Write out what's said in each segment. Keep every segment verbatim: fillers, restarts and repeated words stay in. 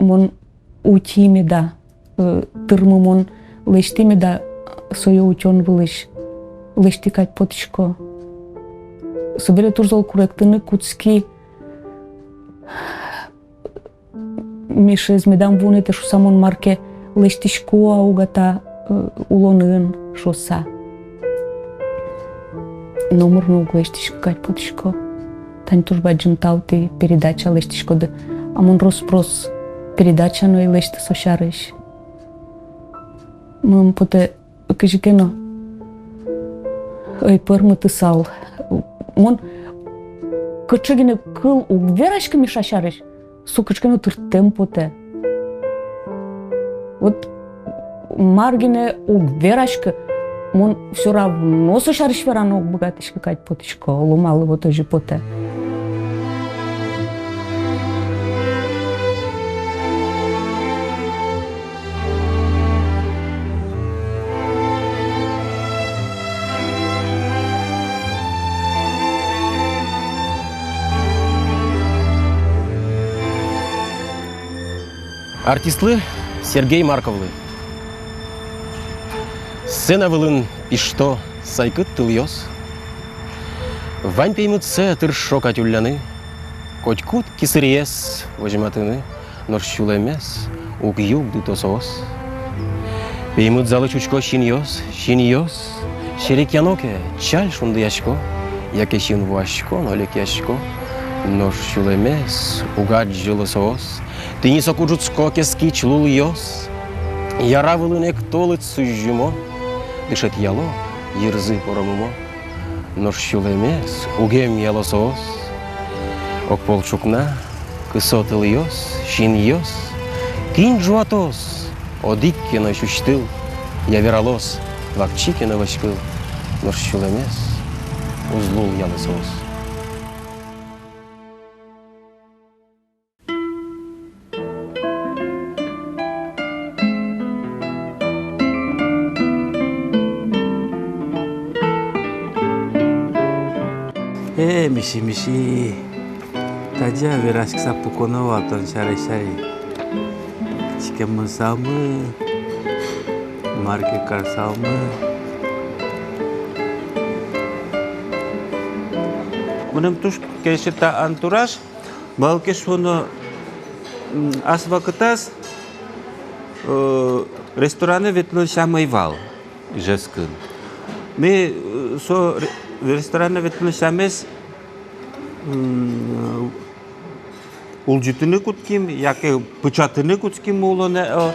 Мон утӥ меда, э, тырмымон лэсьтӥ меда, сое утён вылысь лэсьтӥ кадь потӥсько. Собере туж зол куректыны кутски, Мишаез медам вунэтэ шуса, мон мар ке лэсьтӥсько-а уг-а та, э, улонын шуса. Номыр но уг лэсьтӥськы кадь потӥсько. Тань туж бадӟым тау, тӥ передача лэсьтӥськоды. А мон рос-прос передача но ӧй лэсьты со сярысь. Мыным потэ, кызьы ке но ӧй пӧрмытысал. Мон кыӵе гинэ кыл уг вераськы Миша сярысь, со кыӵе ке но тырттэм потэ. Вот мар гинэ уг вераськы, мон всё равно со сярысь вераны уг быгатӥськы кадь потӥсько. Оло малы вот озьы потэ. Артистлы, Сергей Марковлы. Сцена вылын пишто сайкыт тылъёс. Вань пеймытсэ тыршо кадь улляны, котькуд кисыриез возьматыны, нош сюлэмез уг югдыто соос. Пеймыт залысь учко синъёс, синъёс, серекъяно ке, чаль шундыясько, яке син вуасько но лекъясько, нош сюлэмез уг адӟыло соос. Тӥни соку ӝутско кескич лулъёс, яра вылын эктолыд сузьымон, дышетъяло йырзы поромымон. Нош сюлэмез уг эмъяло соос. Огпол ӵукна кысо тылъёс, синъёс. Кин ӝуатоз одӥг ке но сюсьтыл, я вералоз вакчи ке но вӧсь кыл, нош сюлэмез уз лулъяло соос. Э, Миши, Миши, тазьы вераськыса пуконо вал тон сярысь-а? Кытчы ке мынысалмы, мар ке карысалмы. Мыным туж кельше та антураж. Малы ке шуоно, м, ас вакытаз, э, ресторанэ ветлыны сям ӧй вал Ижевскын. Ми, э, со ре-, ресторанэ ветлыны сямез, м, улӟытыны кутским, яке пыӵатыны кутским улонэ, э,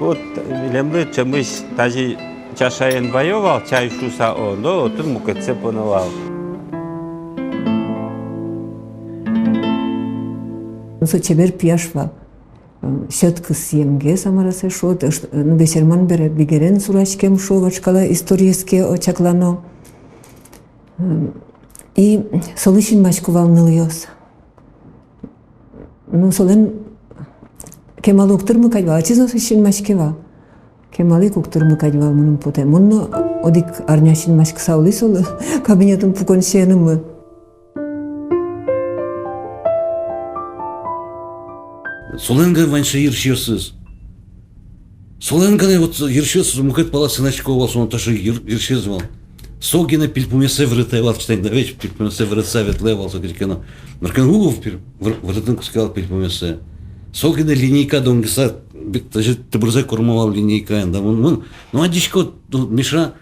вот, милемлы ӵемысь тазьы чашаен ваё вал, чай шуса, о, но отын мукетсэ поно вал. Со чебер пияш вал. Сьӧд кыз емгес, мар-а со шуо, тыш, ну, бесерман бере бигерен сураськем шуо, вашкала историез ке, о, чаклано. И солы синмасько вал нылъёс. Ну, солэн кемалы уг тырмы кадь вал, ачиз но солы синмаське вал. Кемалы ик уг тырмы кадь вал, мыным потэ. Мон но одӥг арня синмаськыса улӥ солы, кабинетын пукон сиенымы. Солэн гинэ вань сыӵе йырсиосыз. Солэн гинэ вот йырсиосыз, мукет палаз сыӵе вал, солэн таӵе йыр-, йырсиез вал. Со гинэ пильпумъёссэ выретэ вал, читань да ведь, пильпумъёссэ выретса ветлэ вал со кытчы ке но. Мар ке но, у, пир-, выр-, выретыны кутске вал пильпумъёссэ. Со гинэ линейка донгиса, бит-, даже тыбырзэ кормы вал линейкаен, да, мон, мон, ну, адӟисько, ну, Миша,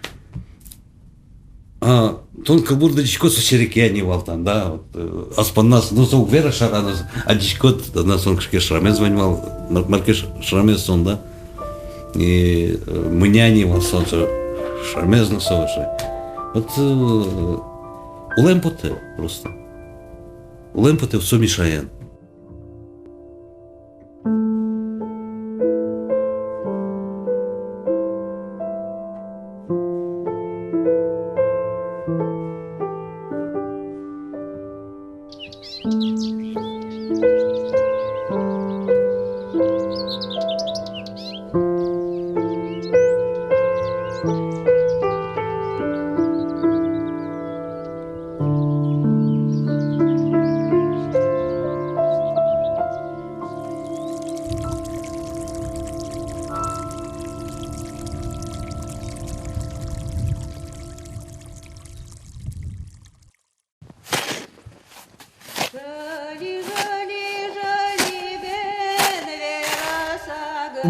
а, тон кылбур адӟиськод, со серекъя ни вал тани, да, вот, э, ас понназ, ну, со уг вера шара, но адӟиськод, да, солэн кыӵе ке шрамез вань вал, мар-, мар ке ш-, шрамез солэн, да. И, э, мыня ни вал солэн, со шрамез но со вообще. Вот, э, улэм потэ просто. Улэм потэ со Мишаен.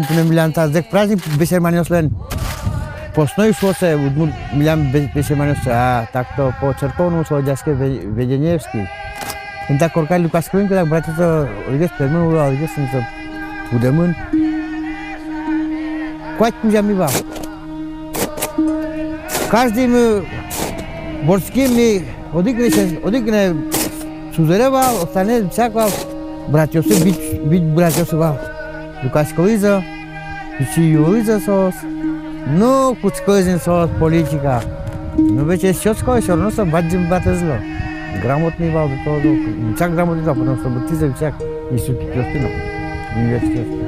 Туннэ милям та зэк праздник бесерманъёслэн. Постной шуо сое, удмурт милям бе-, бесерманъёс, а так-то по церковному со Одӥгзэ ве-, Веденеевский. Тӥни та корка люкаськемын ке, так братьёс одӥгзэ пӧрмын уло, одӥгзэ со пудэмын. Куать кузя ми вал. Каждый ми вордским, ми одӥг гинэ, одӥг гинэ сузэре вал, остальной всяк вал. Братьёсы, вить, вить братьёсы вал. Люкаськылӥзы, пичи юылӥзы соос. Ну, кутскылӥзы соос политика. Ну, ведь эшшо кой, всё равно со бадӟым братэз луэ. Грамотный вал, да тоже, всяк грамотный вал, потому что быдтӥзы всяк институтъёсты но, университетъёсты.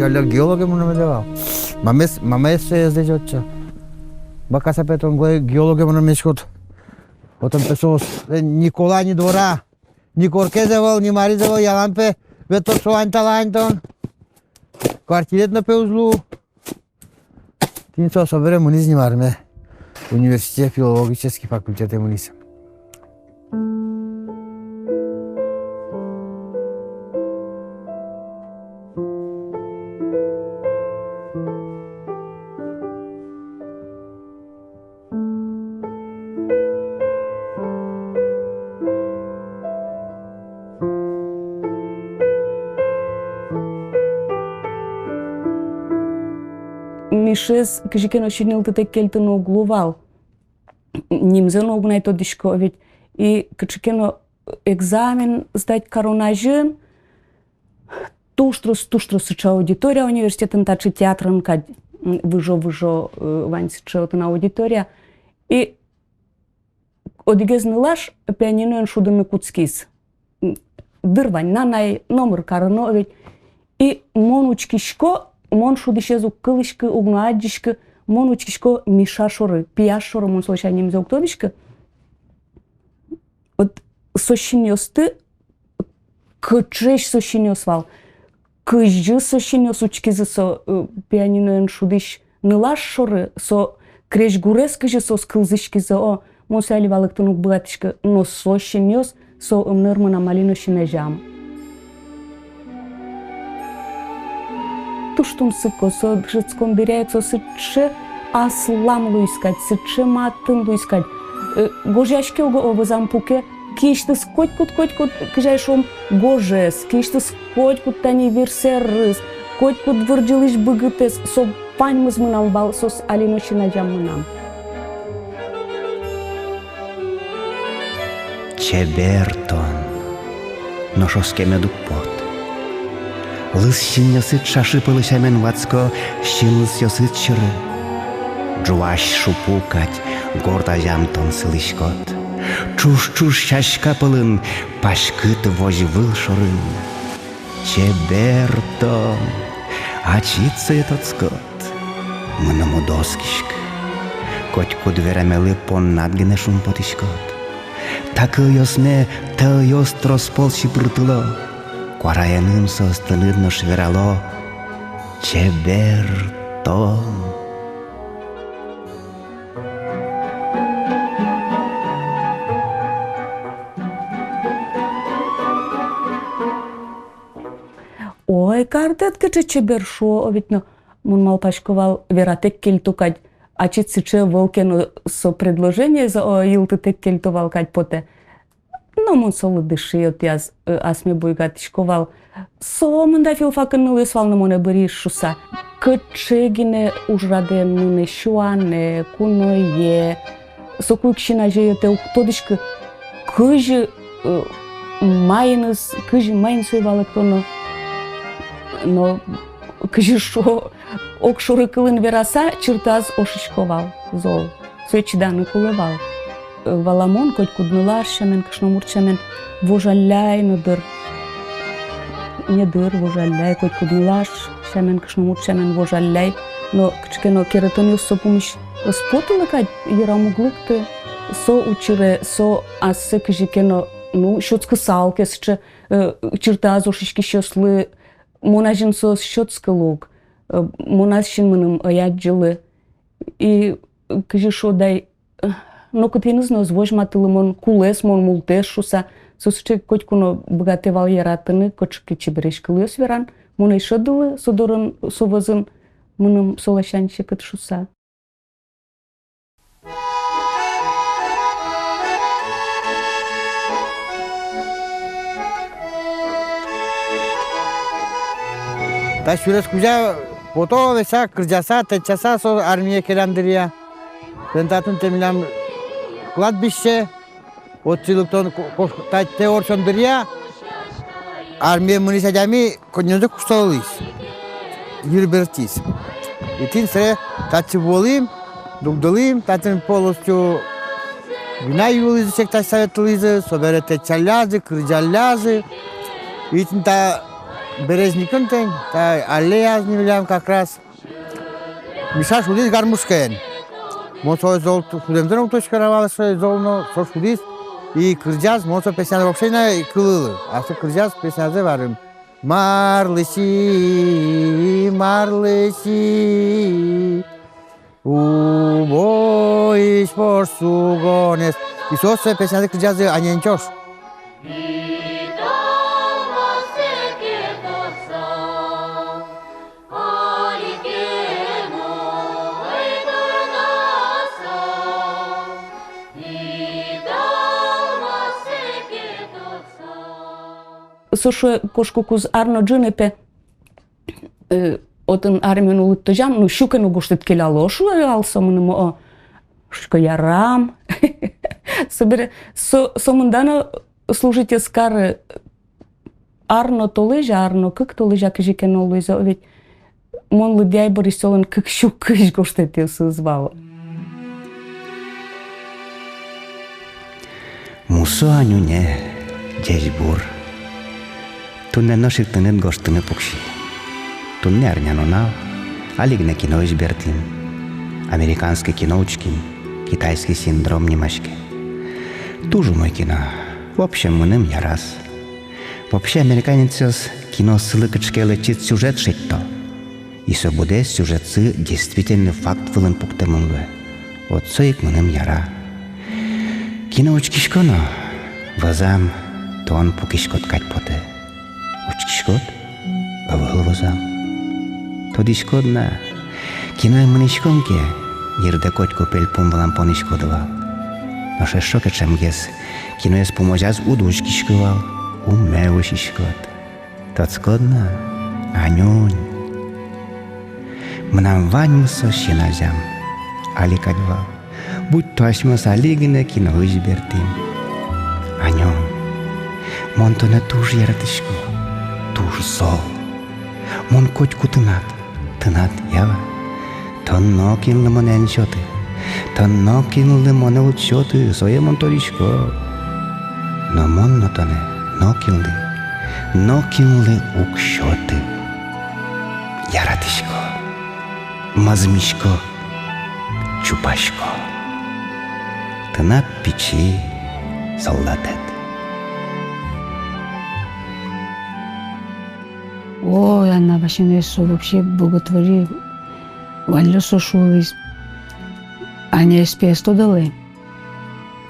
Геологе мыноме вал. Мамаез, мамаез сое ӧз лэзё отчы. Бакаса пе тон геологе мыноме миськод. Отын пе соос, э, ни кола, ни двора, ни коркаез ӧвӧл, ни мариз ӧвӧл, ялан пе ветлод со ань талань тон. Квартирад но пе уз лу. Тӥни со собере мынӥз Инмарме, университет, филологический факультетэ мынӥз. Мишаез кызьы ке но синйылтытэк кельтыны уг лу вал. Нимзэ но уг на тодӥськы ведь. И кыӵе ке но экзамен сдать карон азьын туж трос, туж трос сыӵе аудитория университетын, таӵе театрын кадь, м, выжо-выжо, э, вань сыӵе отын аудитория. И одӥгез нылаш пианиноен шудыны кутскиз. Дыр вань на, най, номыр кароно ведь. И мон учкисько, мон шудӥсез уг кылӥськы, уг но адӟиськы, мон учкисько Миша шоры, пияш шоры, мон солэсь нимзэ уг тодӥськы. Вот со синъёсты, кыӵеесь со синъёс вал, кызьы со синъёс учкизы со, э, пианиноен шудӥсь нылаш шоры, со крезьгурез кызьы соос кылзӥськизы, о, мон сое али валэктыны уг быгатӥськы, но со синъёс, со ымныр мынам али но син азям. Туж тунсыко, со дышетскон дыръя ик со сыӵе аслам луиз кадь, сыӵе матын луиз кадь. Э, гожъяське уго, о, вӧзам пуке, киысьтыз котькуд, котькуд, кызьы ай шуом, гожез, киысьтыз котькуд тани вирсэрыз, котькуд вырӟылӥсь быгытэз, со ваньмыз мынам вал, соос али но син азям мынам. Чебер тон, нош оске мед уг пот. Лыз синъёсыд шашы пӧлы сямен ватско синлысъёсыд сьӧры. Ӝуась шупу кадь горд азям тон сылӥськод. Ӵуж-ӵуж сяська пӧлын, паськыт возь выл шорын. Чебер тон, ачид сое тодскод. Мыным уд оскиськы. Котькуд верамелы поннад гинэ шумпотӥськод. Та кылъёсме тӧлъёс трос пол сипыртыло. Куараеным соос тыныд нош верало: чебер тон. Ой, картэд кыӵе чебер, шуо ведь но. Мон малпасько вал, вератэк кельто кадь, ачид сыӵе ӧвӧл ке но со предложениез, о, йылтытэк кельто вал кадь потэ. Но мон солы дыши, отӥяз, э, асме буйгатӥсько вал. Со мында филфакын нылъёс вал но, монэ бырйиз шуса. Кыӵе гинэ ужрадэен мынэ, сюанэ, куное, соку ик син азе йӧтэ, уг тодӥськы, кызьы, э, маиныз, кызьы, маин сое валэктоно. Но кызьы шуо, огшоры кылын вераса, чыртыяз ошисько вал зол. Сое чиданы кулэ вал. Э, валамон, котькуд нылаш сямен, кышномурт сямен вожалляй но дыр. Не дыр, вожалляй, котькуд нылаш сямен, кышномурт сямен вожалляй. Но кыӵе ке но керетонъёс со пумысь ӧз потылы кадь, йырам уг лыкты. Со учыре, со ассэ кызьы ке но, ну, сётскысал ке сыӵе, э, чыртыяз ошиськисьёслы, мон азьын соос сётскыло ук, э, мон азьын мыным ӧй адӟылы. И, э, кызьы шуод ай, э, нокытыныз но ӧз возьматылы мон, кулэ-а мон, мултэс шуса. Соос ӵек котьку но быгатэ вал яратыны, кыӵе ке чебересь кылъёс веран. Мон ӧй шӧдылы со дорын, со вӧзын мыным со ласянь секыт шуса. Та сюрес кузя пото веса, кырӟаса, тэтчаса со армие келям дыръя. Тӥни татын, тӥни милям кладбище. Отчы лыктон ко-, кош-, та, тэ ортчон дыръя армие мынӥсь адями кӧня ке куштолэсь, йыр бертӥз. И тӥни сыре татчы вуылӥм, дугдылӥм, татын полностью вина юылӥзы, сектась советлӥзы, собере тэтчаллязы, кырӟаллязы. И тӥни та Березникын тӥни, та аллеяз ни милям как раз. Миша шудӥз гармошкаен. Мон солэсь зол ту-, шудэмзэ но уг тодӥськы, ӧвӧл со зол но, со шудӥз. И кырӟаз, мон со песнязэ вообще ӧй на кылылы. А со кырӟаз, песнязэ варем. Марлы сиы, марлы сиы, убоысь вож сугонэз. И соос со песнязэ кырӟазы анен ӵош. Со шуэ, кошкыкуз ар но ӝыны, пе, э, отын армиын улыттозям, ну, сю ке но гожтэт келяло, шуэ вал со мыным, о, шуисько, ярам. Собере со, сомында но служить ӧз кары, ар но толэзя, ар но кык толэзя, кызьы ке но луиз, о, ведь мон лыдъяй бӧрысь солэн кык сю кызь гожтэтъёсыз вал. Мусо анюнэ, ӟечбур. Туннэ нош ик тыныд гожтыны пукси. Туннэ арнянунал, али гинэ киноысь бертӥм. Американской кино учким, «Китайский синдром» нимаське. Туж умой кино. В общем, мыным яраз. Вообще, американецъёс киноосылы кыӵе ке лэчыт сюжет шедьто. И со быдэс сюжетсы действительный факт вылын пуктэмын луэ. Вот со ик мыным яра. Кино учкисько но, вӧзам тон пукиськод кадь потэ. Учкиськод, ӧвӧл вӧзам. Тодӥськод на, киное мынӥськом ке, йырдэ котьку пельпум вылам понӥськод вал. Нош эшшо ке ӵемгес киноез пумозяз уд учкиськы вал, уме усиськод. Тодӥськод на, Анюнь. Мынам ваньмыз со син азям али кадь вал, будь-то асьмеос али гинэ киноысь бертӥм. Анюнь, мон тонэ туж яратӥсько, туж зол. Мон котьку тынад, тынад, ява. Тон нокинлы монэ эн сёты, тон нокинлы монэ уд сёты, сое мон тодӥсько. Но мон но тонэ нокинлы, нокинлы уг сёты. Яратӥсько, мӧзмисько, чупасько. Тынад пичи солдатэд. Ой, Анна Васильевна, со вообще боготворил, валлё со шуылӥз. Аня эспе ӧз тодылэ.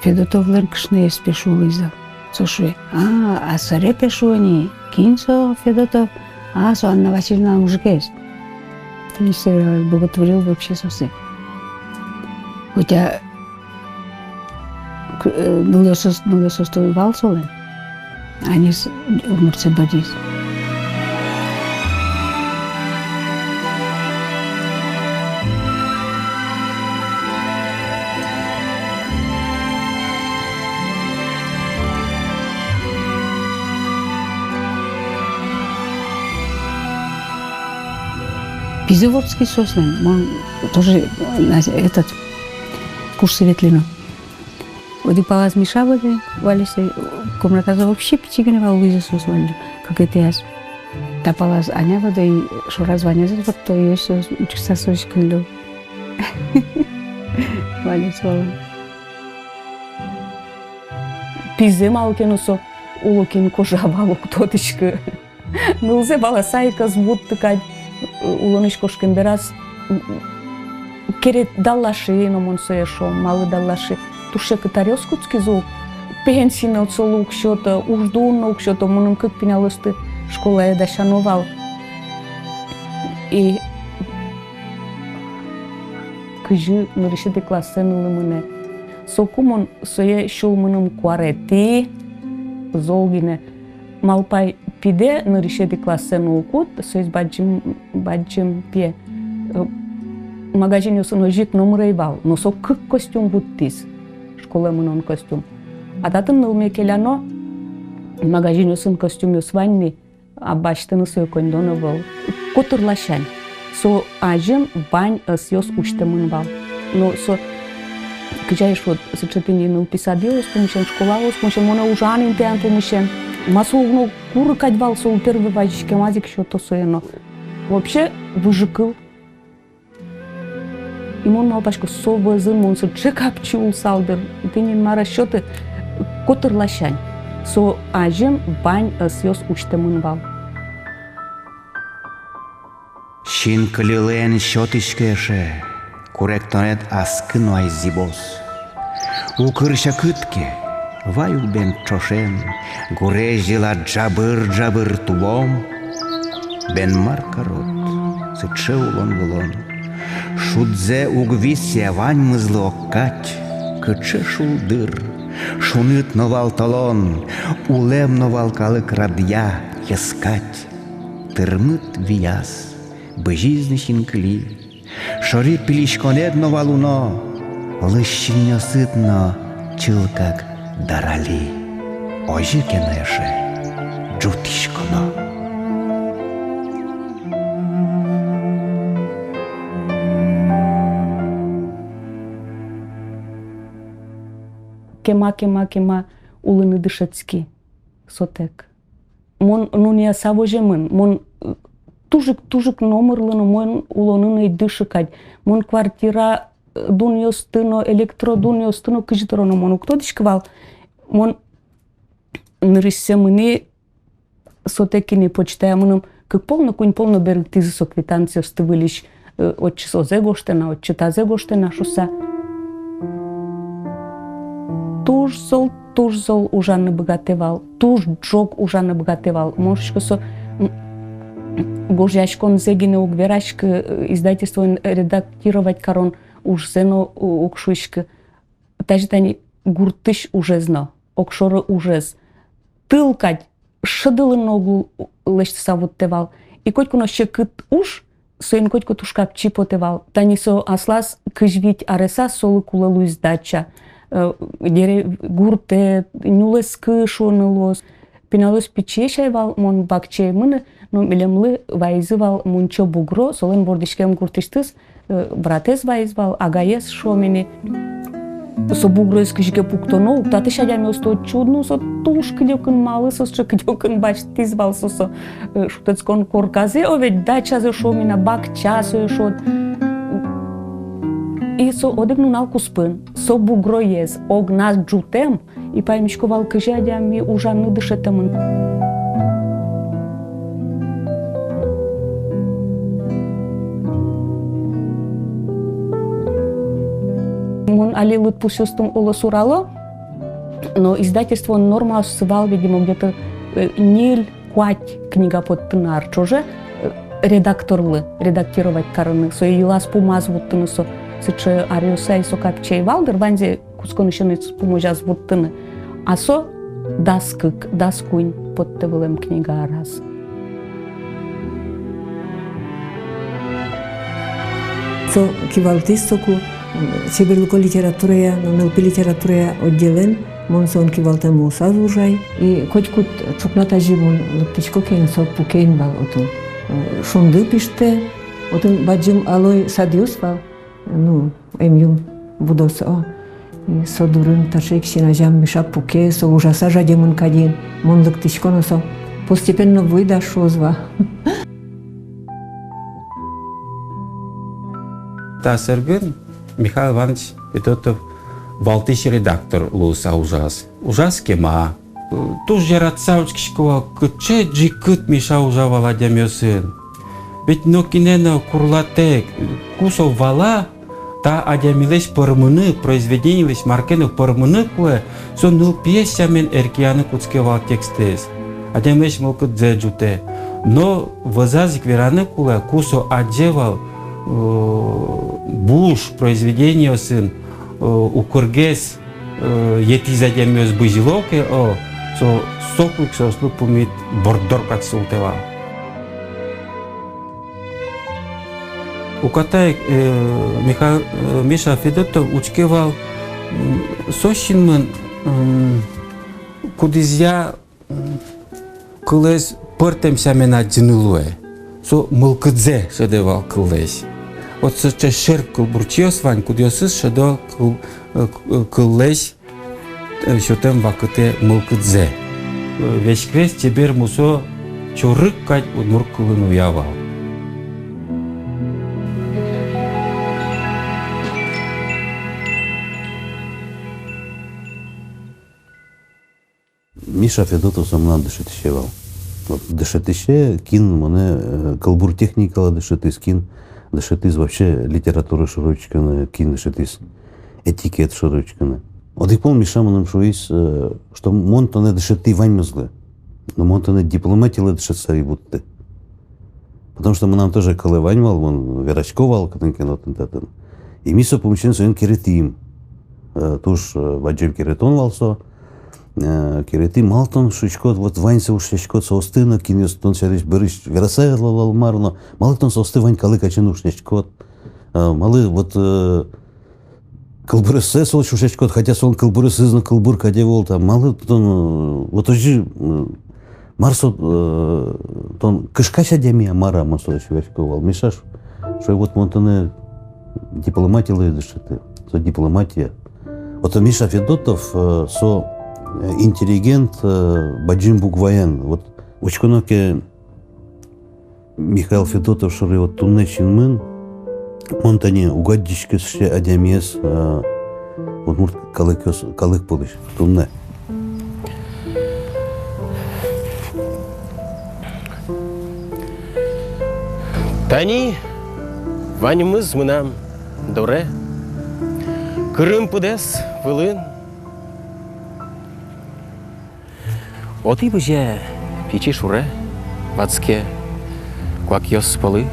Федотовлэн кышноез пе шуылӥз-а. Со шуэ: а, а сэре пе шуо ни, кин со Федотов? А, со Анна Васильевна мужикез. Тӥни со боготворил вообще сое. Хотя к-, э, нылъёсыз, нылъёсыз то вал солэн. Анез удмуртсэ бадӟиз. Пизэ вордскиз соослэн, мон тоже на этот курсы ветлӥ но. Одӥг палаз Миша вӧлы, Валесэ, комнатазы вообще пичи гинэ вал, луизы соос валлё, кыкетӥяз. Та палаз Аня вӧлы, шораз Ванязэ вордто, и соос учкыса соос кыллё. Валес вал. Пизэ малы ке но со уло кин кожа вал, уг тодӥськы. Нылзэ валаса ик ӧз вутты кадь, улонысь кошкем бераз, керетӥ, даллашы но, мон сое шуо, малы даллашы. Туж секыт аръёс кутскизы ук, пенсия но солы уг сёто, уждун но уг сёто, мыным кык пиналъёсты школае дасяно вал. И кызьы нырысетӥ классэ нылы мынэ. Соку мон сое сюлмыным куаретӥ, зол гинэ. Малпай, пидэ нырысетӥ классэ но уг кут, соиз бадӟым, бадӟым пие. Э, магазинъёсын озьы ик номыр ӧй вал, но со кык костюм вуттӥз, школае мынон костюм. А татын нылме келяно, магазинъёсын костюмъёс вань ни, а басьтыны сое коньдон ӧвӧл. Котыр ласянь. Со азьын вань ӧсъёс усьтэмын вал. Но со, кызьы шуод, сыӵе тӥни нылпи садъёс пумысен, школаос пумысен, монэ ужан интыян пумысен. Ма со уг но куры кадь вал, со первой вазиськемаз ик сёто сое но. Вообще выжыкыл. И мон малпасько, со вӧзын мон сыӵе капчи улысал, дыр. Тӥни Инмар ӧз сёты, котыр ласянь. Со азьын вань ӧсъёс усьтэмын вал. Синкылилы эн сётӥськы, эше, куректонэд аскы но ай зӥбоз. Укыр секыт ке, вай ук бен ӵошен, гурезь йыла ӝабыр-ӝабыр тубом. Бен мар карод сыӵе улон вылын? Шудзэ уг висъя ваньмызлы ог кадь. Кыӵе шулдыр, шуныт но вал толон, улэм но вал калык радъя, йӧскадь. Тырмыт вияз бызиз ни синкыли. Шори пилиськонэд но вал уно, лызь синъёсыд но чылкак дыр али. Озьы ке но, эше, ӝутӥськоно. Кема, кема, кема улыны дышетски сотэк. Мон нуныяса воземын, мон, э, туж ик, туж ик номырлы но мон улонын ӧй дышы кадь. Мон квартира, э, дунъёсты но, электродунъёсты но, кызьы тыро но мон уг тодӥськы вал. Мон нырысьсэ мынӥ сотэк ини почтае, мыным кык пол но, куинь пол но берыктӥзы со квитанциосты выльысь, э, отчы созэ гожтэ на, отчы тазэ гожтэ на шуса. Туж зол, туж зол ужаны быгатэ вал, туж ӝог ужаны быгатэ вал. Мон шуисько, со, м, гожъяськонзэ гинэ уг вераськы, э, издательствоын редактировать карон ужзэ но у-, уг шуиськы. Тазьы тани гуртысь ужез но, огшоры ужез. Тыл кадь шӧдылыны но уг лэсьтыса вуттэ вал. И котьку но секыт уж, соин котьку туж капчи потэ вал. Тани со аслаз кызь вить аресаз солы кулэ луиз дача. Э, дерев-, гуртэ, нюлэскы шуыны луоз. Пиналъёс пичиесь ай вал, мон бакчае мынӥ, но милемлы вайизы вал Мунчо бугро, солэн вордӥськем гуртысьтыз, э, братэз вайиз вал, агаез шуом ини. Со бугроез кызьы ке пуктоно ук, татысь адямиосты отчы уд ну, со туж кыдёкын малы, со сыӵе кыдёкын басьтӥз вал со, со, э, шутэтскон корказэ, о, ведь дачазэ шуом ини, бакча сое шуод. И со одӥг нунал куспын со бугроез огназ ӝутэм, и паймисько вал, кызьы адями ужаны дышетэмын. Мон али лыдпусъёстым оло сурало, но издательствоын нормаоссы вал, видимо, где-то, э, ньыль-куать книга поттыны ар ӵоже, э, редакторлы, редактировать карыны, сое йылаз-пумаз вуттыны, со сыӵе аръёсы ай со капчи ӧй вал, дыр, ваньзэ кутсконысен пумозяз вуттыны. А со дас кык, дас куинь поттэ вылэм книга араз. Со кивалтӥз соку, м, чеберлыко литературая но нылпи литературая отделэн, мон соин кивалтэм луысал ужай. И котькуд ӵукна тазьы мон лыктӥсько ке ини, со пуке ини вал отын. Э, шунды пиштэ, отын бадӟым алой садъёс вал. Ну, эмъюм будоз, о. И со дурын таӵе ик син азям Миша пуке, со ужаса жадемын кадь ини, мон лыктӥсько но, со постепенно вуи да шуоз вал. Та сэргын Михаил Иванович Федотов валтӥсь редактор луыса ужаз. Ужаз кема. Туж яратыса учкисько вал, кыӵе ӝикыт Миша ужа вал адямиосын. Ведь нокинэ но курлатэк, ку со вала, та адямилэсь пӧрмыны, произведениелэсь мар ке но пӧрмыны кулэ, со нылпиез сямен эркияны кутске вал текстэз. Адямилэсь мылкыдзэ ӝутэ. Но вӧзаз ик вераны кулэ, ку со адӟе вал, э, буш произведениосын, э, укыргес, э, етӥз адямиос бызьыло ке, о, со соку ик соослы пумит борддор кадь султэ вал. Уката ик, э, Миха-, э, Миша Федотов учке вал, м, со синмын, м, кудӥзъя, м, кылэз пӧртэм сямен адӟыны луэ. Со мылкыдзэ шӧдэ вал кыллэсь. Вот сыӵе шер кылбурчиос вань, кудъёсыз шӧдо кыл-, э, к-, э, кыллэсь, э, сётэм вакытэ мылкыдзэ. Э, веськрес чебер мусо чорыг кадь удмурт кылын уя вал. Миша Федотов со мынам дышетӥсе вал. Вот дышетӥсе, кин монэ, э, кылбур техникалы дышетӥз, кин дышетӥз вообще литература шоры учкыны, кин дышетӥз этикет шоры учкыны. Одӥг пол Миша мыным шуиз, э, что мон тонэ дышетӥ ваньмызлы, но мон тонэ дипломатилы дышетсаи будты. Потому что мынам тоже кылэ вань вал, мон верасько вал кытын ке но отын-татын. И ми со пумысен соин керетӥм. Э, туж, э, бадӟым керетон вал со. Э, керетӥм, малы тон шуиськод, вот ваньзэ ушъяськод соосты но, кинъёс тон сярысь бӧрысь вераса ӧвӧл, мар но, малы тон соосты вань калык азьын ушъяськод. Э, малы вот, э, кылбуръёссэ солэсь ушъяськод, хотя солэн кылбуръёсыз но кылбур кадь ӧвӧл та. Малы тон, э, вот озьы, э, мар со, э, тон кышкась адями-а, мар-а, мон солэсь верасько вал. Миша ш-, шуэ, вот мон тонэ дипломатилы дышетӥ. Со дипломатия. Вот Миша Федотов, э, со, э, интеллигент, э, бадӟым букваен. Вот учконо ке, Михаил Федотов шоры вот туннэ синмын, мон тани уг адӟиськы сыӵе адямиез, э, удмурт калыкъёс-, калык пӧлысь туннэ. Тани ваньмыз мынам доре, кырым пыдэс вылын. Отӥ бызе пичи шуре, ватске куакъёс пӧлы.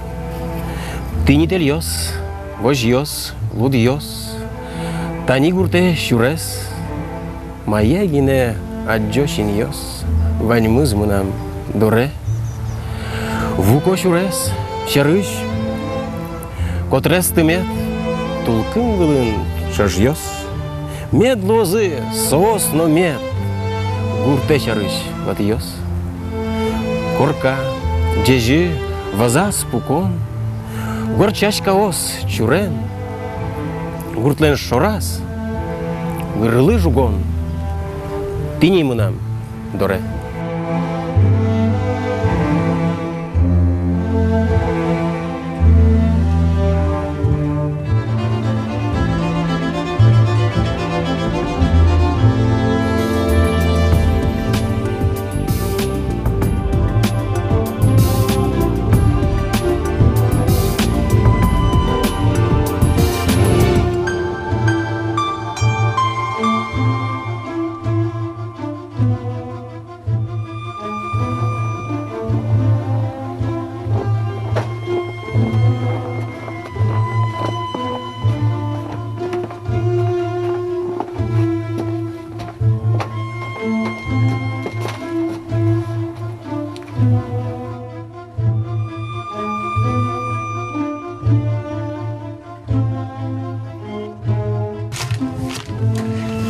Тӥни тэльёс, возьёс, лудъёс, тани гуртэ сюрес. Мае гинэ адӟо синъёс, ваньмыз мынам доре. Вуко сюрес сярысь, котрес тымет, тулкым вылын ӵӧжъёс. Мед луозы соос но мед гуртэ сярысь ватъёс. Корка, ӟезьы, вӧзаз пукон, горд сяськаос чурен, гуртлэн шораз гырлы жугон. Тӥни мынам доре.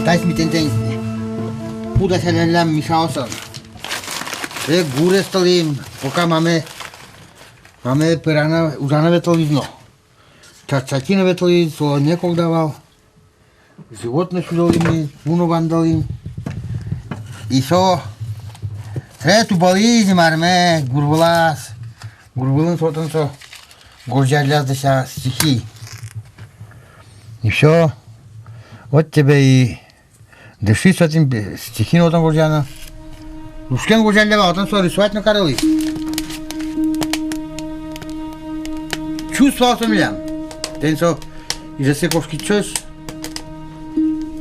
Таиз ми тӥни тӥни пу дасяллям Мишаосын. Э, гурез тылӥм, пока мамае, мамае пӧраны, ужаны ветлӥз но. Ча-, чачыны ветлӥз, со некогда вал. Животной сюдылӥм, пу но вандылӥм. И со, э, тубылӥз, марме, гур вылаз. Гур вылын со отын со гожъялляз дыса стихи. И всё. Вот тебе и дыши со отын стихи но отын гожъяны. Лушкем гожъяллям вал, отын со рисовать но карылӥз. Чус вал со милям. Тӥни со Ижевске кошкисьёс.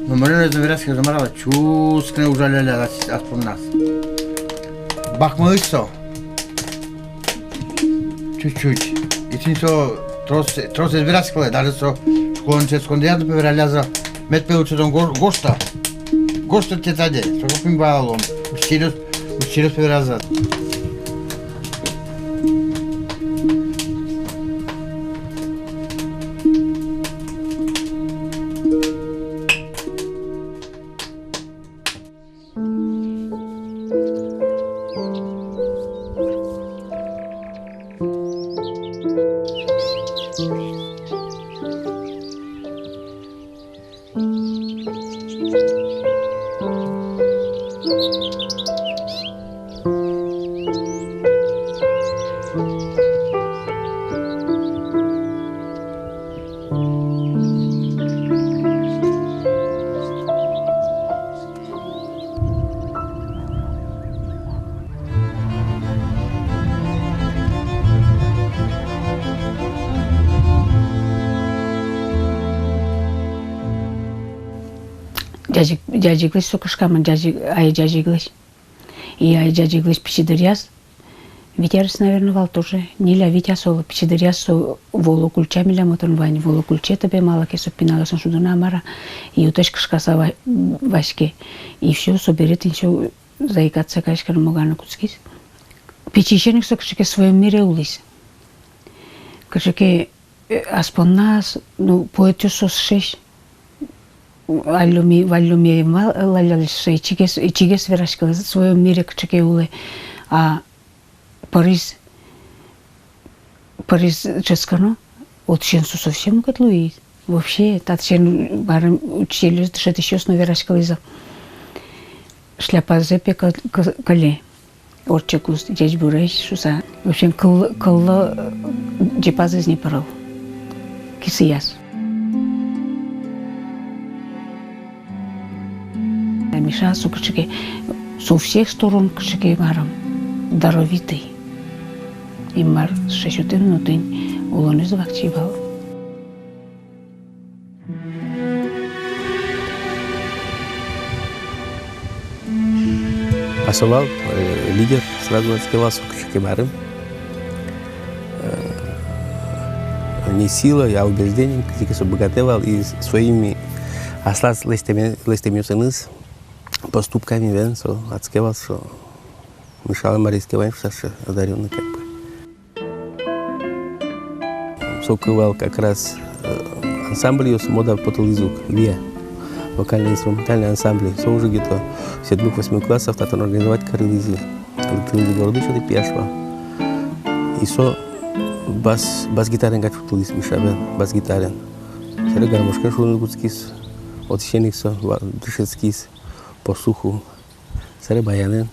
Номырен ӧз но вераськы, ӧз но мар вал, чус гинэ ужаллям ас-, ас понназ. Бакмылӥз со. Чуть-чуть. И тӥни со трос, трос ӧз вераськылэ, даже со школаын дышетсконды но пе вераллязы: мед пе лучше тон го-, гожтод. Гожтод тетраде, соку пе ми валалом. Учительёс, учительёс пе веразы. Ӟазег-, ӟазеглэсь со кышкамын, ӟазег-, ай, ӟазеглэсь. И ай ӟазеглэсь пичи дыръяз, вить арес, наверно, вал тоже. Ньыль-а, вить-а солы, пичи дыръяз со Волок ульча милям отын вань. Волок ульчае табере малы ке со пиналъёсын шудыны-а, мар-а, и отысь кышкаса ва-, ваське. И всё, собере тӥни со заикаться кариськыны, моганы кутскиз. Пичиысен ик со кыӵе ке в своём мире улӥз. Кыӵе ке, э, ас понназ, ну, поэтъёс соос сыӵесь. Валлёме, валлёме ма-, валлялэсь сыӵе, ичигес, ичигес вераськылӥз, в своём мире кыӵе ке улэ. А пыриз, пыриз дышетскыны, отысен со совсем мукет луиз. Вообще, татысен бары учительёс, дышетӥсьёс но вераськылӥзы. Шляпазэ пе кы-, кы-, кыле. Ортче куз, ӟечбуресь шуса. В общем, кыл-, кыллы, э, ӟепазэз но пырыл. Кисыяз. А Миша со кыӵе ке, со всех сторон кыӵе ке, марым, даровитый. Инмар сыӵе сётэ но, тӥни улонэз вакчи вал. А со вал, э, лидер, сразу адске вал со кыӵе ке, марым. Э, не силой, а убеждением, кызьы ке со быгатэ вал, и своими аслаз лэсьтэме-, лэсьтэмъёсыныз, поступками, бен, со адске вал, со Мишалэн марысь ке вань шуса, одарённый как бы. Соку вал как раз, э, ансамбльёс мода потылӥз ук, виа. Вокально-инструментальный ансамбль. Со уже где-то седьмых-восьмых классов татын организовать карылӥзы. Лыктылӥзы городысь одӥг пияш вал. И со бас, бас-гитараен кадь шудылӥз, Миша бен, бас-гитараен. Собере гармошкаен шудыны кутскиз, отысен ик со ва-, дышетскиз по слуху. Собере баянэн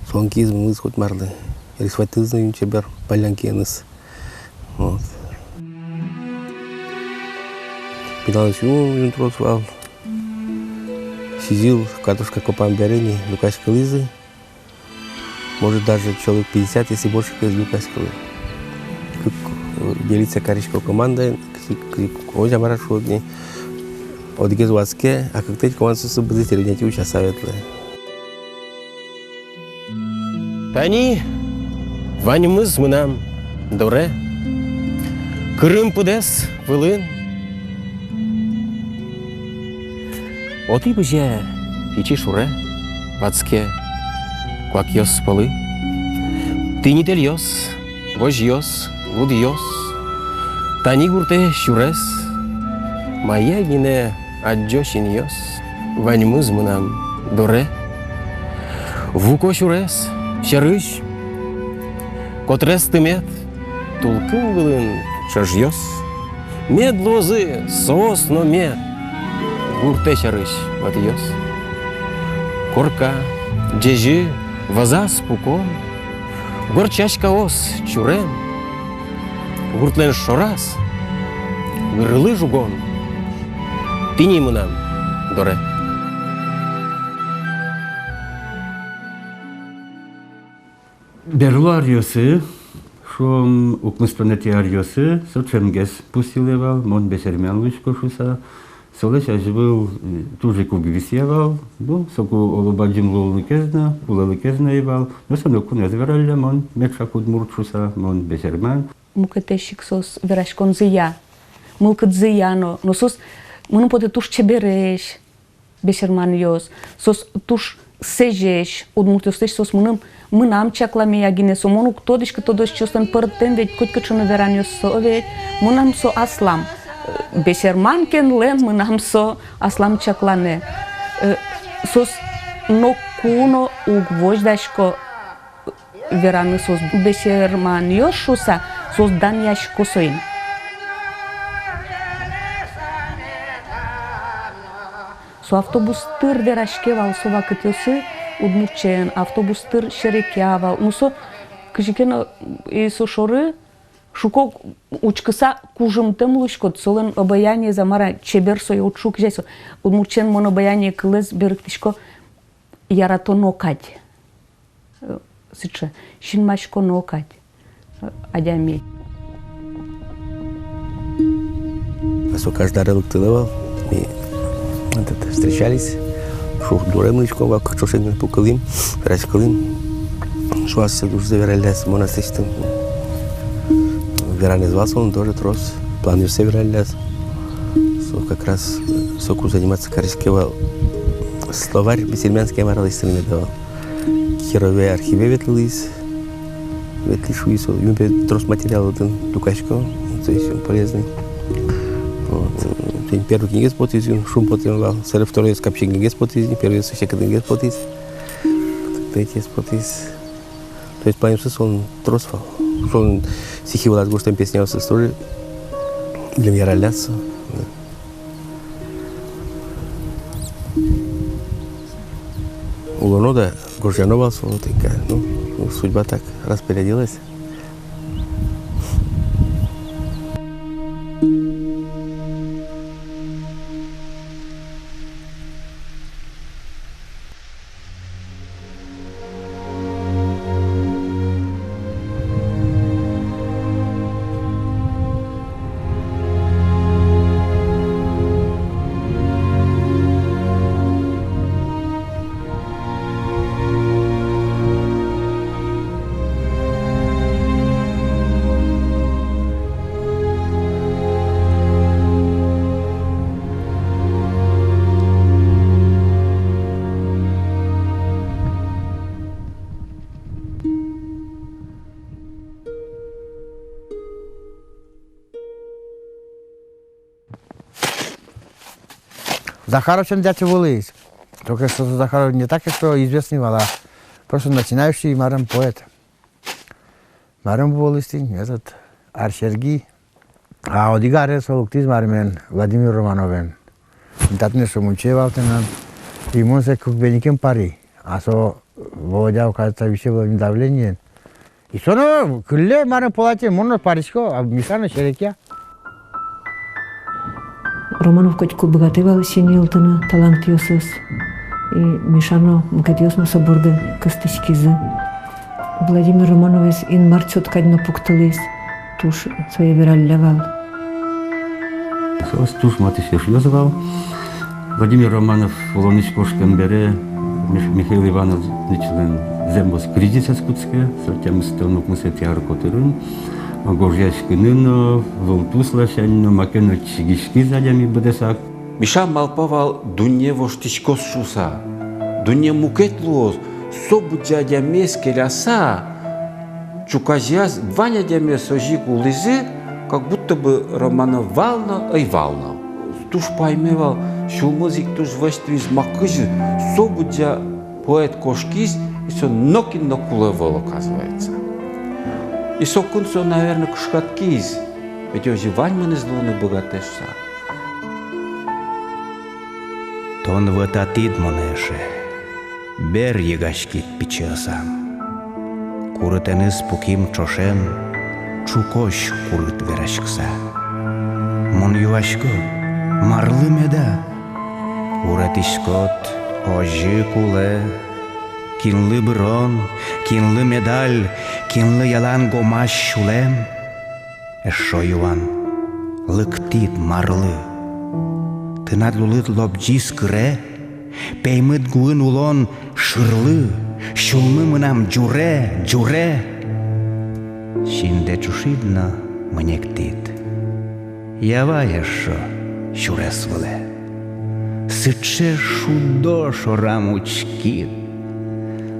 солэн киез мынылӥз котьмарлы. Рисоватьтылӥз но ини чебер паллян киеныз. Вот. Пиналъёс юн, юн трос вал. Сӥзьыл картошка копам бере ини люкаськылӥзы. Может, даже человек пятьдесят, если больше, ке люкаськылӥз. Кык, э, делиться карисько командаен, кызьы, кызьы, озьы-а, мар-а шуод ни. Одӥгез ватске, а кыкетӥ командаосы быдэс деревняти утчаса ветлэ. Тани ваньмыз мынам доре, кырым пыдэс вылын. Отӥ бызе пичи шуре, ватске куакъёс пӧлы. Тӥни тэльёс, возьёс, лудъёс, тани гуртэ сюрес, мае гинэ адӟо синъёс, ваньмыз мынам доре. Вуко сюрес сьӧрысь, котрес тымет, тулкым вылын ӵӧжъёс. Мед луозы соос но мед, гуртэ сярысь ватъёс. Корка, ӟезьы, вӧзаз пукон, горд сяськаос чурем, гуртлэн шораз гырлы жугон. Тӥни мынам доре. Берло аръёсы, шуом, укмыстонэтӥ аръёсы, со ӵемгес пусйылэ вал, мон бесерман луисько шуса. Солэсь азьвыл, э, туж ик уг висъя вал. Ну, соку оло бадӟым луылыкез но, улэлыкез но ӧй вал. Но со нокуно ӧз вералля, мон меӵак удмурт шуса, мон бесерман. Мукетэсь ик соос вераськонзы я, мылкыдзы я но, но соос, мыным потэ, туж чебересь бесерманъёс, соос туж сэзесь удмуртъёслэсь, соос мыным, мынам чакламея гинэ со, мон уг тодӥськы, тодосчиослэн пӧртэм ведь котькыӵе но веранъёссы ведь, мынам со аслам, э, бесерман кенлэн мынам со аслам чакланэ. Э, соос нокуно уг возьдасько вераны соос бесерманъёс шуса, соос данъясько соин. Со автобус тыр вераське вал со вакытъёсы, удмурт сямен, автобус тыр серекъя вал. Ну, со кызьы ке но, и со шоры шуко учкыса кужымтэм луиськод, солэн обаяниез-а, мар-а, чебер сое уд шу, кызьы со. Удмурт сямен мон обаяние кылэз берыктӥсько яратоно кадь. Э, сыӵе синмаськоно кадь, э, адями. А со каждый ар лыктылэ вал, ми, этот, встречались, шур дуре мынӥськом вал, кык ӵошен гинэ пукылӥм, вераськылӥм. Шуаз, со ужзэ вералляз, мон аслэсьтым. Веранэз вал солэн тоже трос, планъёссэ вералляз. Со как раз, э, соку заниматься кариське вал. Словарь бесермянский, мар-а, лэсьтыны меда вал. Кирове архиве ветлӥз, ветлӥз шуиз, юн пе трос материал отын люкасько, то есть он полезный. Вот. Тӥни первый книгез потӥз, юн шумпотӥм вал, собере второй капчи книгез потӥз, первый секытын книгез потӥз, третьез потӥз. То есть планъёсыз солэн трос вал. Солэн стихи вылаз гожтэм песняосыз тоже милем яралляз со. Улоно да гожъяно вал со, вот ик, ну, судьба так распорядилась. Захаровсен дядя вылӥз. Только что Захаров не так, что известный вал, а просто начинающий, марым, поэт. Марым вылӥз тӥни, этот, Ар-Серги. А одӥг аре со лыктӥз, марым, Владимир Романовен. Татын со мунчое вал тынад. И мон сое кугбеникем пари. А со Володя, оказывается, висе вылэм давлениен. И со но кылле, марым, полатен, мон но парисько, а Миша но серекъя. Романов котьку быгатэ вал синйылтыны талантъёсыз. И Миша но, мукетъёс но со борды кыстӥськизы. Владимир Романовез Инмар чот кадь но пуктылӥз, туж сое вералля вал. Соос туж матысь эшъёс вал. Владимир Романов улонысь кошкем бере Мих-, Михаил Ивановичлэн зэмос кризисэз кутске, со тямыстон укмысэтӥ ар котырын. Гожъяськыны но, вылтус ласянь но, маке но чигиськиз адями быдэсак. Миша малпа вал, дунне воштӥськоз шуса. Дунне мукет луоз, со быдӟа адямиез келяса, ӵуказеяз вань адямиос озьы ик улӥзы, как будто бы Романов вал но, ӧй вал но. Туж пайме вал, сюлмыз ик туж вӧсь луиз, ма, кызьы со быдӟа поэт кошкиз, и со нокин но кулэ ӧвӧл, оказывается. И соку но со, наверно, кышкатскиз, ведь озьы ваньмыныз луыны быгатэ шуса. Тон вӧтатӥд монэ, эше, бер йыгаськид пичи ӧсам. Курытэныз пуким ӵошен ӵукозь курыт вераськыса. Мон юасько, марлы меда? Уретӥськод, озьы кулэ. Кинлы бырон, кинлы медаль, кинлы ялан гомась сюлэм? Эшшо юан: лыктӥд марлы? Тынад лулыд лобӟиз кыре, пеймыт гуын улон шырлы, сюлмы мынам ӟуре, ӟуре. Синдэ ӵушид но мынэктӥд. Ява эшшо сюрес вылэ. Сыӵе шудо шорам учкид.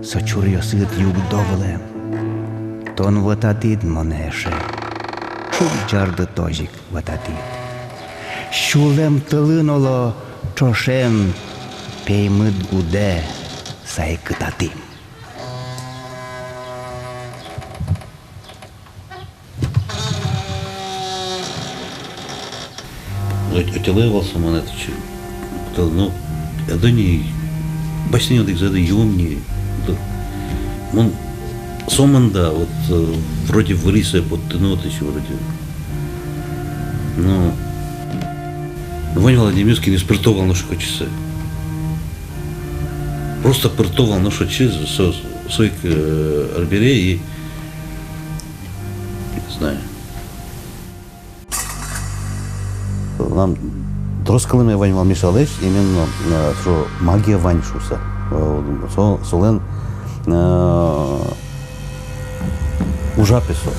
Со чуръёсыд югдо вылэм. Тон вӧтатӥд монэ, эше. Ӵук ӟардытозь ик вӧтатӥд. Сюлэм тылын, оло, ӵошен пеймыт гудэ сайкытатӥм. Ӧть-, ӧтяло вал со мон отчы. Кто, ну, ӧдо ни, басьтэ ни одӥгзэ, ӧдо, юом ни. Мон сомында, вот, э, вроде вырисэ поттыны отысь вроде. Но вань вал адямиос, кинъёс пырто вал нош ик отчы. Просто пырто вал нош ик отчы, со, со ик, э, арбере и, не знаю. Мынам трос кылэме вань вал Мишалэсь, именно, э, со магия вань шуыса. Э, со, солэн, э, ужа пе со.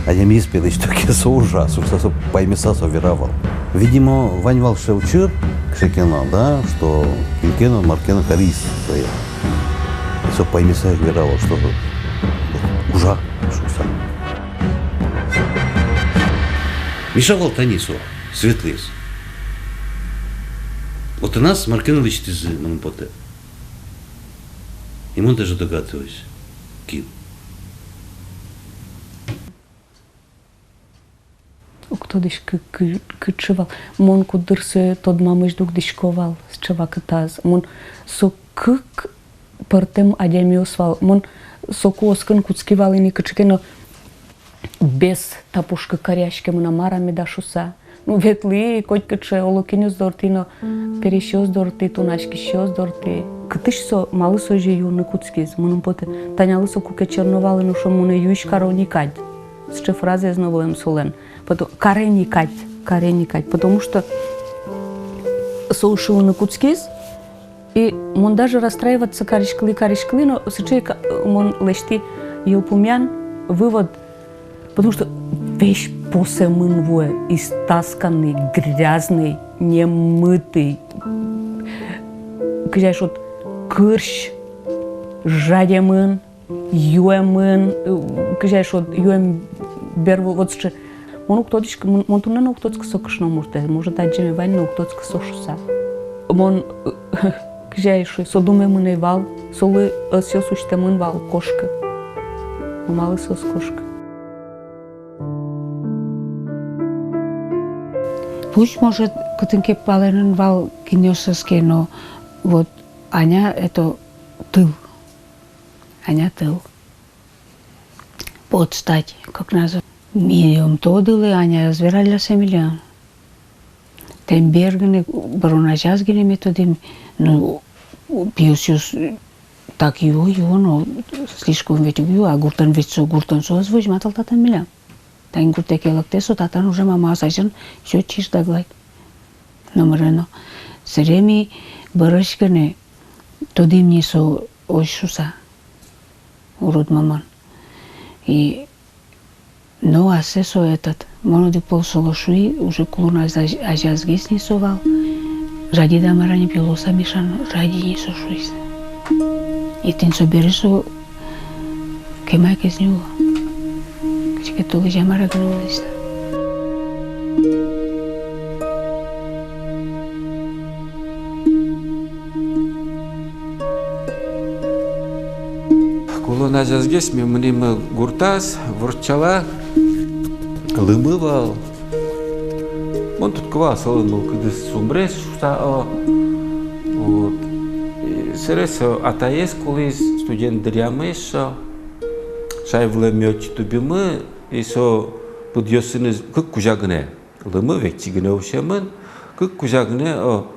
Адямиез пе лэсьто ке, со ужа, шуыса со паймыса со вера вал. Видимо, вань вал сыӵе учыр кыӵе ке но, да, что кин ке но мар ке но кариз сое. И со паймыса ик вера вал, что ужа шуыса. Миша вал тани со, светлыез. Отын ас мар ке но лэсьтӥзы, мыным потэ. И мон даже догадываюсь, кин. Уг тодӥськы, кы-, кыӵе вал. Мон куддыр сое тодмамысь дугдӥсько вал сыӵе вакытаз. Мон со кык пӧртэм адямиос вал. Мон соку оскыны кутски вал ини кыӵе ке но бес та пушкы каръяське мынам, мар-а меда шуыса. Ну, ветлӥ котькыӵе олокинъёс дортӥ но, пересьёс дортӥ, тунаськисьёс дортӥ. Кытысь со, малы со озьы юыны кутскиз, мыным потэ. Танялы соку ке черно вал, нош мон юись каро ни кадь. Сыӵе фразаез но вылэм солэн. Пото-, каре ни кадь, каре ни кадь. Потому что со озьы шуыны кутскиз, и мон даже расстраиваться кариськылӥ, кариськылӥ, но сыӵе ик, э, мон лэсьтӥ йылпумъян, вывод, потому что весь посэмын вуэ, истасканный, грязный, немытый, кызьы шуод, кырсь, жадемын, юэмын, э, кызьы шуод, юэм бервыл, вот сыӵе. Мон уг тодӥськы, мон, мон туннэ но уг тодӥськы со кышномуртэ. Может, адӟеме вань, но уг тодӥськы со шуыса. Мон, э, кызьы шуод, со думемын ӧй вал, солы ӧсъёс усьтэмын вал кошкы. Но малы со ӧз кошкы? Пусть, может, кытын ке палэнын вал кинъёсыз ке, но вот Аня — это тыл. Аня — тыл. Подстать, как называется. Ми ум тодылэ, Аня ӧз вералля сое милям. Тӥни бере гинэ, бырон азяз гинэ ми тодӥм, ну, пиосъёс так юо, юо, но слишком ведь уг юо, а гуртын ведь со, гуртын со ӧз возьматал татын милям. Тани гуртэ ке лыктэ со, татын уже мамаос азьын всё чиж да гладь. Номыре но. Собере ми бӧрысь гинэ тодӥм ни со озьы шуыса. Урод мамаен. И но ассэ со этот. Мон одӥг пол солы шуи, уже кулон аз-, аз-, азязгес ни со вал. Жадид-а, мар-а ни, пе, луыса, Миша но, жади ни со, шуиз. И тӥни собере со кема ик ӧз ни уло. Кыӵе ке толэзь-а, мар-а гинэ улӥз. Кулон азязгес ми мынӥм гуртаз, вордчала, лымы вал. Мон тодӥсько вал солэн мылкыдыз сумрес шуыса, о. Вот. И собере со атаез кулӥз, студент дыръямы ещё. Шай вылэ ми отчы тубимы, и со пыдъёсыныз кык кузя гинэ. Лымы векчи гинэ усемын, кык кузя гинэ, о,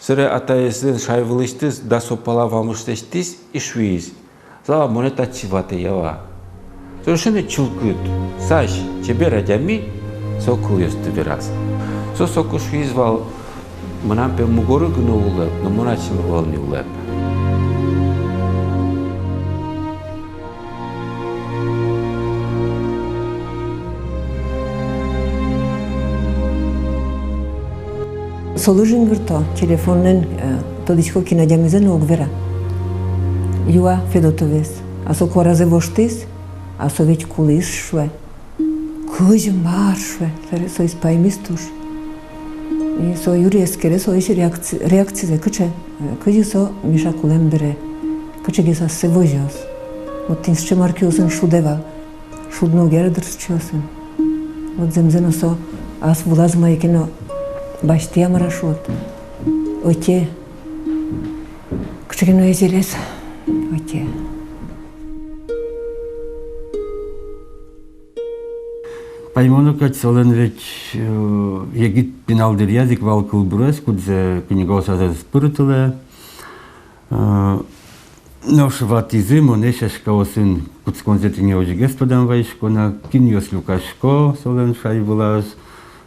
Собере атаезлэн шай вылысьтыз дасо пала вамыштӥз и шуиз: «Зала, монэ татчы ватэ ява». Со сыӵе но чылкыт, сась, чебер адями, со кылъёсты вераз. Со соку шуиз вал: «Мынам, пе, мугоры гинэ улэп, но мон ачим вал ни улэп». Солы жингырто, телефонэн, э, тодӥсько, кин адямизэ но уг вера. Юа Федотовез. А со куаразэ воштӥз, а со ведь кулӥз, шуэ. Кызьы, мар, шуэ, со, соиз паймиз туж. И со юри эскере солэсь реакци-, реакцизэ, кыӵе, э, кызьы со Миша кулэм бере, кыӵегес ассэ возёз. Вот тӥни сыӵе маркиосын шудэ вал. Шудыны уг яра дыр сыӵеосын. Вот зэмзэ но со ас вылаз мае ке но басьтэ, мар-а шуод. Ӧте. Кыӵе ке но эзелез ӧте. Паймоно кадь, солэн ведь, э, егит пинал дыръяз ик вал кылбурез, кудзэ книгаосаз ӧз пыртылэ. Э, нош ватӥзы монэ сяськаосын. Кутсконзэ тӥни озьыгес тодам вайисько на, кинъёс люкасько солэн шай вылаз,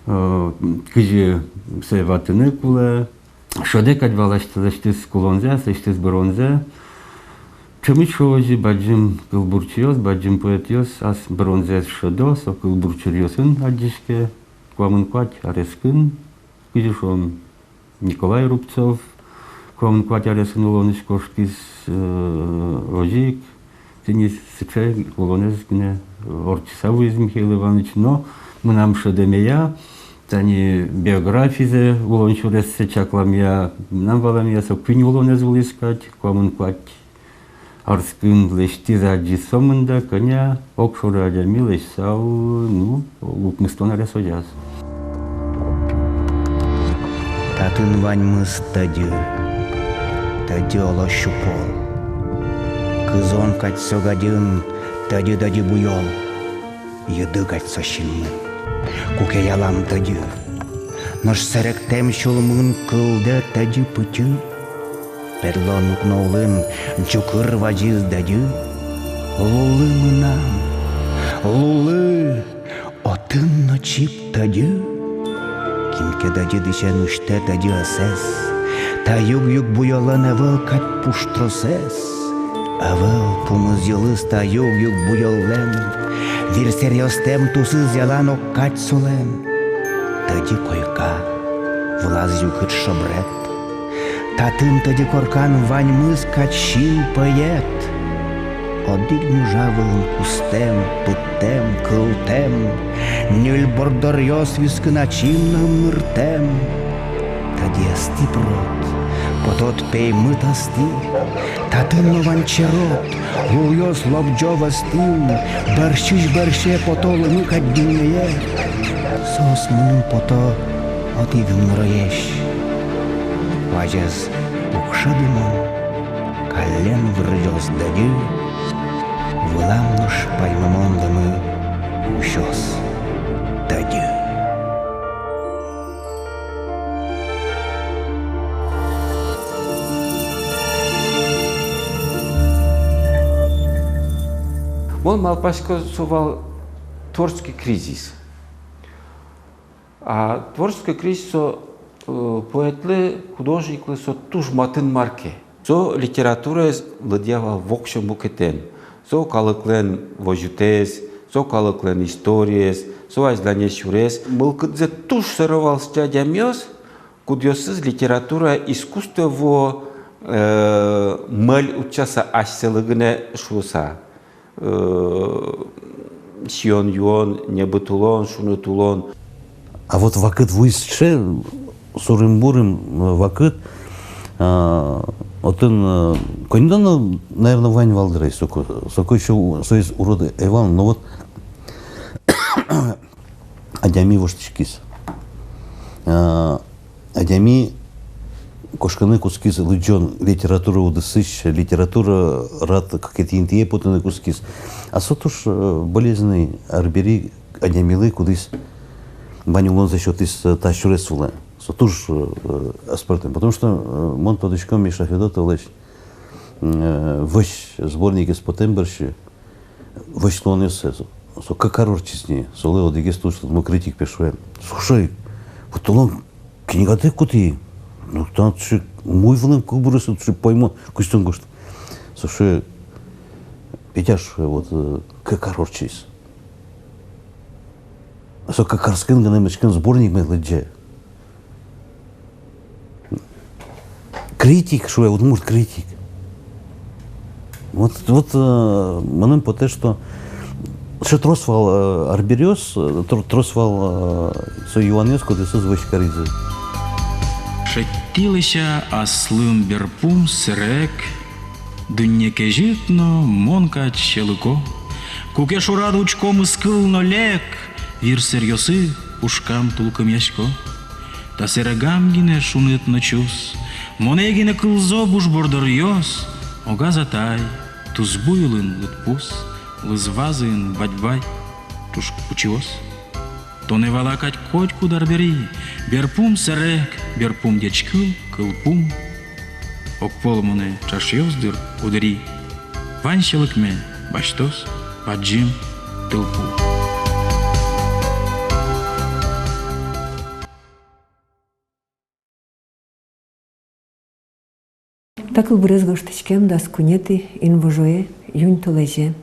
э, кызьы сое ватыны кулэ. Шӧдэ кадь вал асьтэлэсьтыз кулонзэ, аслэсьтыз быронзэ. Ӵемысь озьы бадӟым кылбурчиос, бадӟым поэтъёс ас быронзэс шӧдо, со кылбурчиосын адӟиське. Куамын куать арескын, кызьы шуом, Николай Рубцов куамын куать арескын улонысь кошкиз, э, озьы ик тӥни сыӵе улонэз гинэ ортчыса вуиз Михаил Иваныч. Но мынам шӧдэмея, тани биографизэ, улон сюрессэ чакламъя, мынам валамея, со куинь улонэз улӥз кадь, куамын куать арскын лэсьтӥз, адӟиз сомында, кӧня огшоры адями лэсьтысал, ну, укмыстон арес озяз. Татын ваньмыз тӧдьы, тӧдьы оло сю пол. Кызон кадь со гадьын тӧдьы-тӧдьы буёл. Йыды кадь со синмын, куке ялан тӧдьы. Нош сэректэм сюлмын кылдэ тӧдьы пытьы. Педлон укно улын ӟукыр вазиз дӧдьы. Лулы мынам, лулы, отын но чип тӧдьы. Кин ке дӧдьы дӥсен усьтэ тӧдьы ӧсэз, та юг-юг буёлэн ӧвӧл кадь пуштросэз. Ӧвӧл пумыз йылыз та юг-юг буёллэн, вирсэръёстэм тусыз ялан ог кадь солэн. Тӧдьы койка, вылаз югыт шобрет. Татын тӧдьы коркан ваньмыз кадь син пӧет. Одӥг нюжа вылын кустэм, пыдтэм, кылтэм, ньыль борддоръёс вискын ачим но ымныртэм. Тӧдьы ӧстӥ прот, потот пеймыт ӧстӥ. Татын но вань черод, лулъёс лобӟо вӧзтӥм, бӧрсьысь бӧрсе пото лымы кадь дуннее. Соос мыным пото одӥг ымныроесь. Вазез уг шӧды мон, каллен вырӟоз дӧдьы, вылам нош паймымон лымы усёз тӧдьы. Мон малпасько, со вал творческий кризис. А творческий кризис со, э, поэтлы, художниклы со туж матын марке. Со литератураез лыдъя вал воксё мукетэн. Со калыклэн возьытэз, со калыклэн историез, со азьлане сюрес. Мылкыдзэ туж сӧро вал сыӵе адямиос, кудъёсыз литература, искусство вуо, э, мӧль утчаса, асьсэлы гинэ шуыса. Э, сиён-юон, небыт улон, шуныт улон. А вот вакыт вуиз сыӵе, сурым-бурым, э, вакыт, а, отын, э, коньдон но, наверно, вань вал дыр ай соку, соку ещё у-, соиз урод ӧй вал, но вот адями воштӥськиз. А, адями кошкыны кутскиз лыдӟон литература удысысь, литература рад кыкетӥ интые потыны кутскиз. А со туж, э, болезненный арбери адямилы, кудӥз Вань улонзэ сётӥз, э, та сюрес вылэ. Со туж, э, аспӧртэм. Потому что, э, мон тодӥсько Миша Федотовлэсь, э, вӧсь сборникез потэм бӧрсьы, вӧсь луонъёссэ, со, со кык ар ортчиз ни, солы одӥгез туж тодмо критик пе шуэ: «Слушай, вот толон книгатэ кутӥ, ну, там сыӵе умой вылэм кылбуръёс, сыӵе паймон, кызьы тон гожтӥд». Со шуэ: «Петя, — шуэ, — вот, э, кык ар ортчиз. Со кык арскын гинэ мыӵкын сборник мед лыдӟе». Критик, шуэ, удмурт критик. Вот, вот, э, мыным потэ, что сыӵе трос вал, э, арбериос, э, тр-, трос вал, э, со юанъёс, кудъёсыз вӧсь каризы. Шедьтӥ лэся аслым берпум сэрег, дунне кезьыт но мон кадь сьӧлыко. Куке шорад учко мыскыл но лек, вир сэръёсы пушкам тулкымъясько. Та сэрегам гинэ шуныт но чус, монэ гинэ кылзо буш бордоръёс. Огаз атай, тусбуй улын лыдпус, лыз вазын бадьбай туж пучыос. Тонэ вала кадь котькуд арбери: берпум сэрег, берпум ӟечкыл, кылпум. Огпол монэ ӵашъёс, дыр, удыри. Вань сьӧлыкме басьтоз бадӟым тылпу. Та кылбурез гожтӥськем дас куинетӥ инвожое, июнь толэзе,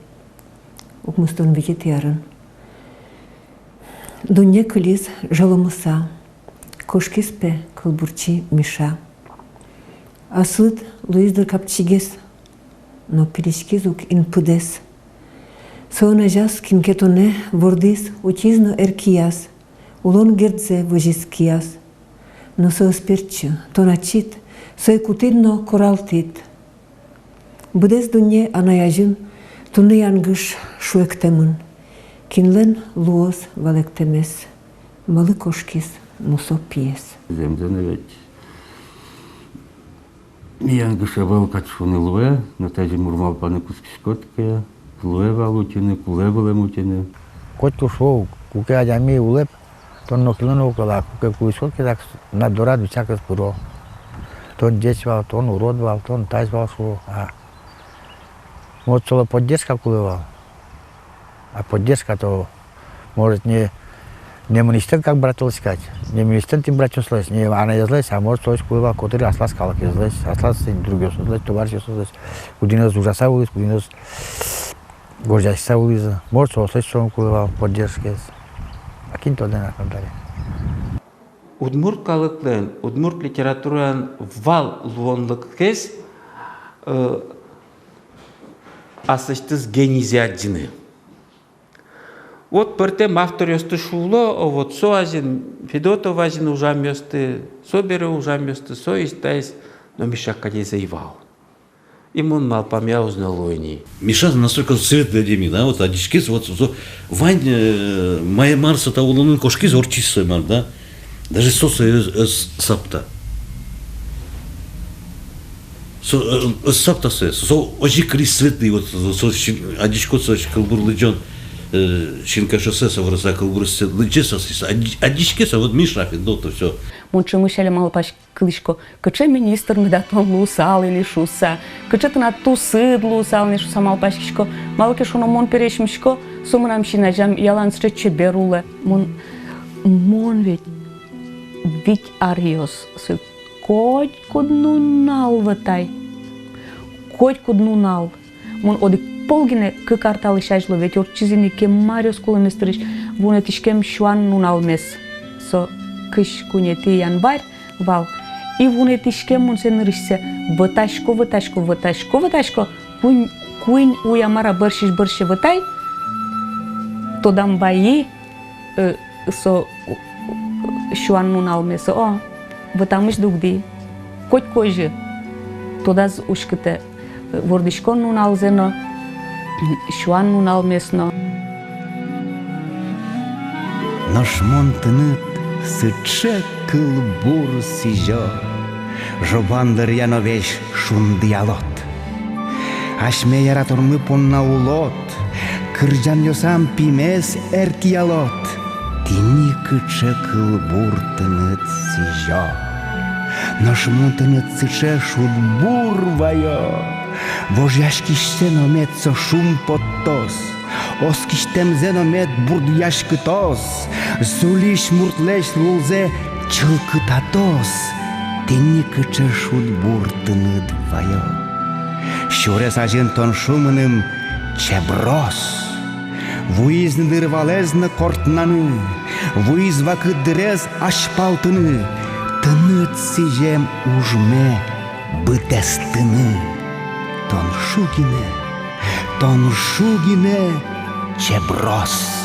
укмыстон витетӥ арын. Дунне кылиз ӝоломыса, кошкиз пе кылбурчи Миша. Аслыд луиз, дыр, капчигес, но пилиськиз ук ин пыдэс. Солэн азяз кин ке тонэ вордӥз, утиз но эркияз, улон герӟзэ возиз кияз. Но со ӧз пертчы, тон ачид сое кутӥд но коралтӥд. Быдэс дунне анай азьын туннэ янгыш шуэктэмын. Кинлэн луоз валэктэмез, малы кошкиз мусо пиез? Зэмзэ но ведь янгыш ӧвӧл кадь шуыны луэ, но тазьы мур малпаны кутскиськод ке, луэ вал утьыны, кулэ вылэм утьыны. Котьку шуо, куке адями улэп, тон нокинлы но уг кӧла, куке кулӥськод ке, так на дорад весяк ӧз пыро. Тон ӟеч вал, тон урод вал, тон тазь вал, шуо. А может, солы поддержка кулэ вал. А поддержка-то, может, не, не мынэсьтым как братъёслэсь кадь, не мынэсьтым тӥни братъёслэсь, не анайёслэсь, а может, солэсь кулэ вал котыр аслаз калыкъёслэсь, аслаз тӥни другъёсызлэсь, товарищъёсызлэсь, кудӥныз ужаса улӥз, кудӥныз гожъяськыса улӥзы. Может, соослэсь сётыны кулэ вал поддержкаез. А кин тодэ на кон таре. Удмурт калыклэн, удмурт литератураын вал луонлыкез, э, аслэсьтыз генизэ адӟыны. Вот пӧртэм авторъёсты шуыло, о, вот со азьын, Федотов азьын ужамъёсты, собере ужамъёсты, соиз, таиз, но Миша кадь ӧй вал. И мон малпамъя, уз но луы ни. Миша настолько светлый адями, да, вот адӟиське со, вот со, со вань, э, мае мар со та улонын кошкиз, ортчиз со мар, да. Даже со сое ӧз, ӧз сапта. Со, э, ӧз сапта сое, со, со озьы ик кылиз светлый, вот, со, со син-, адӟиськод, со кылбур лыдӟон, э, синкашъёссэ, со вырыса кылбуръёссэ лыдӟе со, со адӟи-, адӟиське со, вот Миша Федотов, всё. Мон ӵемысь али малпаськылӥсько, кыӵе министр меда тон луысал ини шуыса, кыӵе тынад тусыд луысал ини шуыса малпаськисько, малы ке шуоно мон пересьмисько, со мынам син азям ялан сыӵе чебер улэ. Мон, мон ведь вить аръёс, со Котькуд нунал вӧтай. Котькуд нунал. Мон одӥг пол гинэ, кык ар талэсь азьло, ведь ортчиз ини кема аръёс кулэмез дырысь, вунэтӥськем сюан нуналмес. Со кызь куинетӥ январь вал. И вунэтӥськем мон сое нырысьсэ. Вӧтасько, вӧтасько, вӧтасько, вӧтасько. Куинь, куинь уя мар-а бӧрсьысь бӧрсьы вӧтай. Тодам вайи, э, со, э, сюан нуналмес, о, вӧтамысь дугдӥ. Котьку озьы. Тодаз уськытэ, э, вордӥськон нуналзэ но, сюан нуналмес но. Нош мон тыныд сыӵе кылбур сӥзё, жобан дыръя но весь шундыялод. Асьме яратонмы понна улод, кырӟанъёсам пимес эркиялод. Тӥни кыӵе кылбур тыныд сӥзё. Нош мон тыныд сыӵе шудбур вайо. Вожъяськисьсэ но мед со шумпоттоз, оскисьтэмзэ но мед бурдъяськытоз, сулись муртлэсь лулзэ чылкытатоз. Тӥни кыӵе шудбур тыныд вайо. Сюрес азьын тон шу мыным чеброс. Вуиз ни дыр валэз но кортнаны, вуиз вакыт дырез азьпалтыны, тыныд сӥзем ужме быдэстыны. Тон шу гинэ, тон шу гинэ, чеброс.